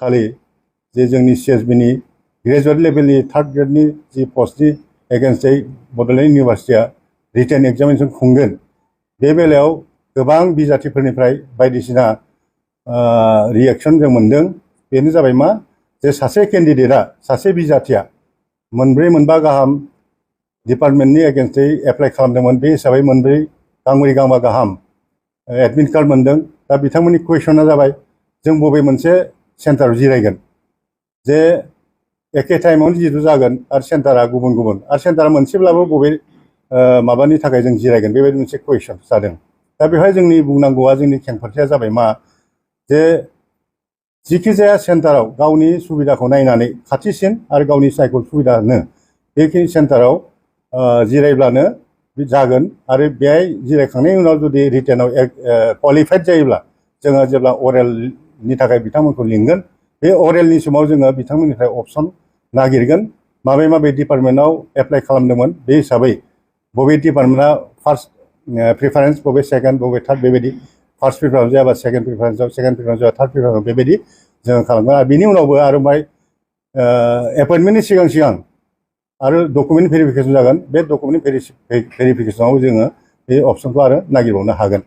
खालि जे जोंनि CSB नि ग्रेजुवेट लेभेलनि 3rd ग्रेडनि जि पस्टनि एगेन्स्टै बड'लेण्ड इउनिभार्सिटिया रिटेन एग्जामिनेसन खुंगोन बे बेलायाव गोबां बिजाथिफोरनिफ्राय बायदिसिना रिएक्शन जों मोनदों। बेनो जाबाय मा जे सासे केन्डिडेटआ सासे बिजाथिया मोनब्रै मोनबा गाहाम डिपार्टमेन्टनि एगेन्स्टै एप्लाइ खालामदोंमोन। बे हिसाबै मोनब्रै गांब्रै गांबा गाहाम एडमिट कार्ड मोनदों। दा बिथांमोननि कुइसना जाबाय जों बबे मोनसे सेन्टाराव जिरायगोन जे एखे टाइमावनो जिहेतु जागोन आरो सेन्टारा गुबुन गुबुन आरो सेन्टारा मोनसेब्लाबो बबे माबानि थाखाय जों जिरायगोन बेबायदि मोनसे कुइसन जादों। दा बेवहाय जोंनि बुंनांगौआ जोंनि खेंफोरथिया जाबाय मा जे जिखि जाया सेन्टाराव गावनि सुबिदाखौ नायनानै खाथिसिन आरो गावनि सायख' सुबिदा होनो बेखिनि सेन्टाराव जिरायब्लानो जागोन। आरो बेहाय जिरायखांनायनि उनाव जुदि रिटेनाव क्वालिफाइड जायोब्ला जोङो जेब्ला अरेलनि थाखाय बिथांमोनखौ लिंगोन बे अरेलनि समाव जोङो बिथांमोननिफ्राय अपसन नागिरगोन माबे माबे डिपार्टमेन्टआव एप्लाइ खालामदोंमोन बे हिसाबै बबे डिपार्टमेन्टआ फार्स्ट प्रिफारेन्स बबे सेकेन्ड बबे थार्ड बेबायदि फार्स्ट प्रिफारेन्स जायाबा सेकेन्ड प्रिफारेन्सआव सेकेन्ड प्रिफारेन्स जाबा थार्ड प्रिफारेन्सआव बेबायदि जोङो खालामगोन। आरो बिनि उनावबो आरो बाय एपइन्टमेन्टनि सिगां सिगां आरो डकुमेन्ट भेरिफिकेसन जागोन। बे डकुमेन्ट भेरिफिकेसनाव जोङो बे अपसनखौ आरो नागिरबावनो हागोन।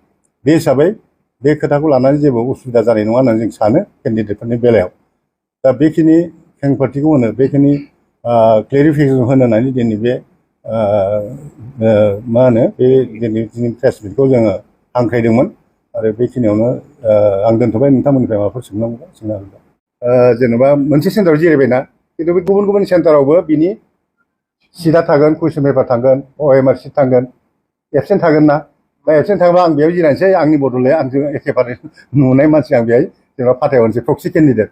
बे हिसाबै बे खोथाखौ लानानै जेबो उसुबिदा जानाय नङा होननानै जों सानो केन्डिडेटफोरनि बेलायाव। दा बेखिनि खेंफोरथिखौ होनो बेखिनि क्लेरिफिकेसन होनो होननानै दिनै बे मा होनो बे दिनै प्रेस मिटखौ जोङो हांख्रायदोंमोन। आरो बेखिनियावनो आं दोनथ'बाय। नोंथांमोननिफ्राय माबाफोर सोंनांगौबा सोंनो हागोन। जेनेबा मोनसे सेन्टाराव जिरायबायना खिन्थु बे गुबुन गुबुन सेन्टारावबो बिनि सिटआ थागोन कुइसन पेपार थागोन OMR सिट थागोन एबसेन्ट थागोन ना। दा एबसेन्ट थाङोबा आं बेयाव जिरायनोसै आंनि बदलै आंजों एखेबारे नुनाय मानसि आं बेहाय जेनेबा फाथायहरनोसै प्रक्सि केन्डिडेट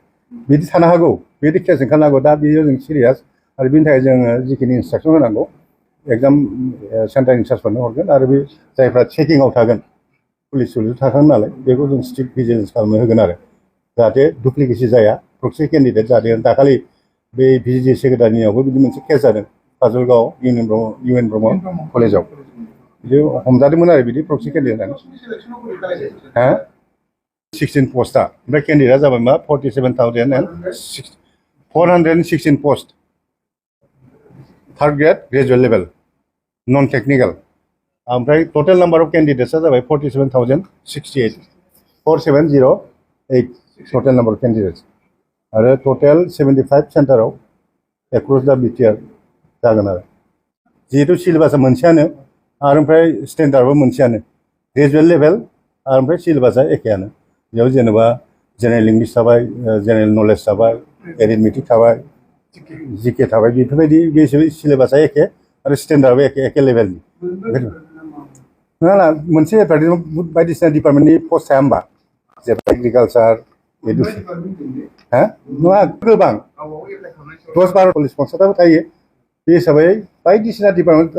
बिदि थानो हागौ। बिदि केस ओंखारनो हागौ। दा बेयो जों सिरियास आरो बिनि थाखाय जोङो जिखिनि इन्सट्राक्सन होनांगौ एग्जाम सेन्टार इनचार्जफोरनो हरगोन। आरो बे जायफ्रा चेकिंआव थागोन पुलिस थागोन नालाय बेखौ जों स्ट्रिक्ट भिजिलेन्स खालामनो होगोन आरो जाहाथे डुप्लिकेसि जाया। प्रक्सि केन्डिडेट जादों दाखालि बे VGG सेक्रेटारिनियावबो बिदि मोनसे केस जादों काजलगाव UN ब्रह्म कलेजाव बिदि हमजादोंमोन आरो बिदि प्रक्सि केन्डिडेट 16 पस्टआ ओमफ्राय केन्डिडेटआ जाबाय मा 47,416 post 3rd grade graduate level non technical. ओमफ्राय टटेल नाम्बार अफ केन्डिडेट्सआ जाबाय 47,068 4708 टटेल नाम्बार अफ केन्डिडेट्स। आरो टटेल 75 सेन्टाराव एक्रस दा बिटिआर जागोन आरो जिहेतु सिलेबासा मोनसेयानो आरो ओमफ्राय स्टेन्डार्डबो मोनसेयानो ग्रेजुवेट लेभेल आरो ओमफ्राय सिलेबासा एखेयानो। बेयाव जेनेबा जेनेरेल इंलिश थाबाय जेनेरेल नलेज थाबाय एरिथमेटिक थाबाय जिके थाबाय बेफोरबायदि बे हिसाबै सिलेबासा एखे आरो स्टेन्डार्डबो एखे लेभेलनि नङा। मोनसे एडभार्टाइजमेन्ट बायदिसिना डिपार्टमेन्टनि पस्ट थाया होमबा जेनेबा एग्रिकालचार नङा गोबां 10-12 पुलिस पस्टआबो थायो। बे हिसाबै बायदिसिना डिपार्टमेन्ट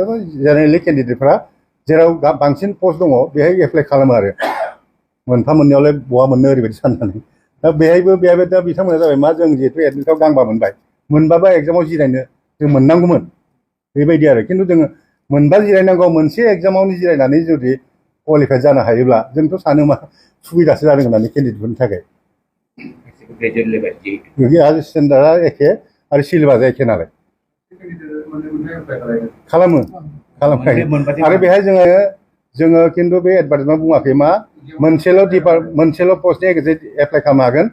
जेनेरेलि केन्डिडेटफ्रा जेराव बांसिन पस्ट दङ बेहाय एप्लाइ खालामो आरो मोनफा मोननैयावलाय बहा मोननो ओरैबायदि साननानै। दा बेहायबो दा बिथांमोना जाबाय मा जों जिहेतु एडमिटआव गांबा मोनबाय मोनबाबा एग्जामाव जिरायनो जों मोननांगौमोन बेबायदि आरो खिन्थु जोङो मोनबा जिरायनांगौ मोनसे एग्जामावनो जिरायनानै जुदि क्वालिफाइड जानो हायोब्ला जोंथ' सानो मा सुबिदासो जादों होननानै केन्डिडेटफोरनि थाखाय। आरो स्टेन्डार्डआ एखे आरो सिलेबासा एखे नालाय खालामो आरो बेहाय जोङो खिन्थु बे एडभार्टाइजमेन्ट बुङाखै मा मोनसेल' पस्टनि एप्लाइ खालामनो हागोन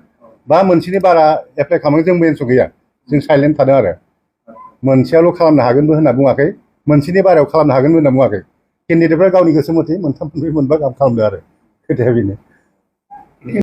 बा मोनसेनि बारा एप्लाइ खालामनो जों मेन्सन गैया। जों साइलेन्ट थादों आरो मोनसेयावल' खालामनो हागोनबो होनना बुङाखै मोनसेनि बारायाव खालामनो हागोनबो होनना बुङाखै। केन्डिडेटफ्रा गावनि गोसो मथे मोनथाम मोनब्रै मोनबा गाहाम खालामदों आरो खोथाया बेनो।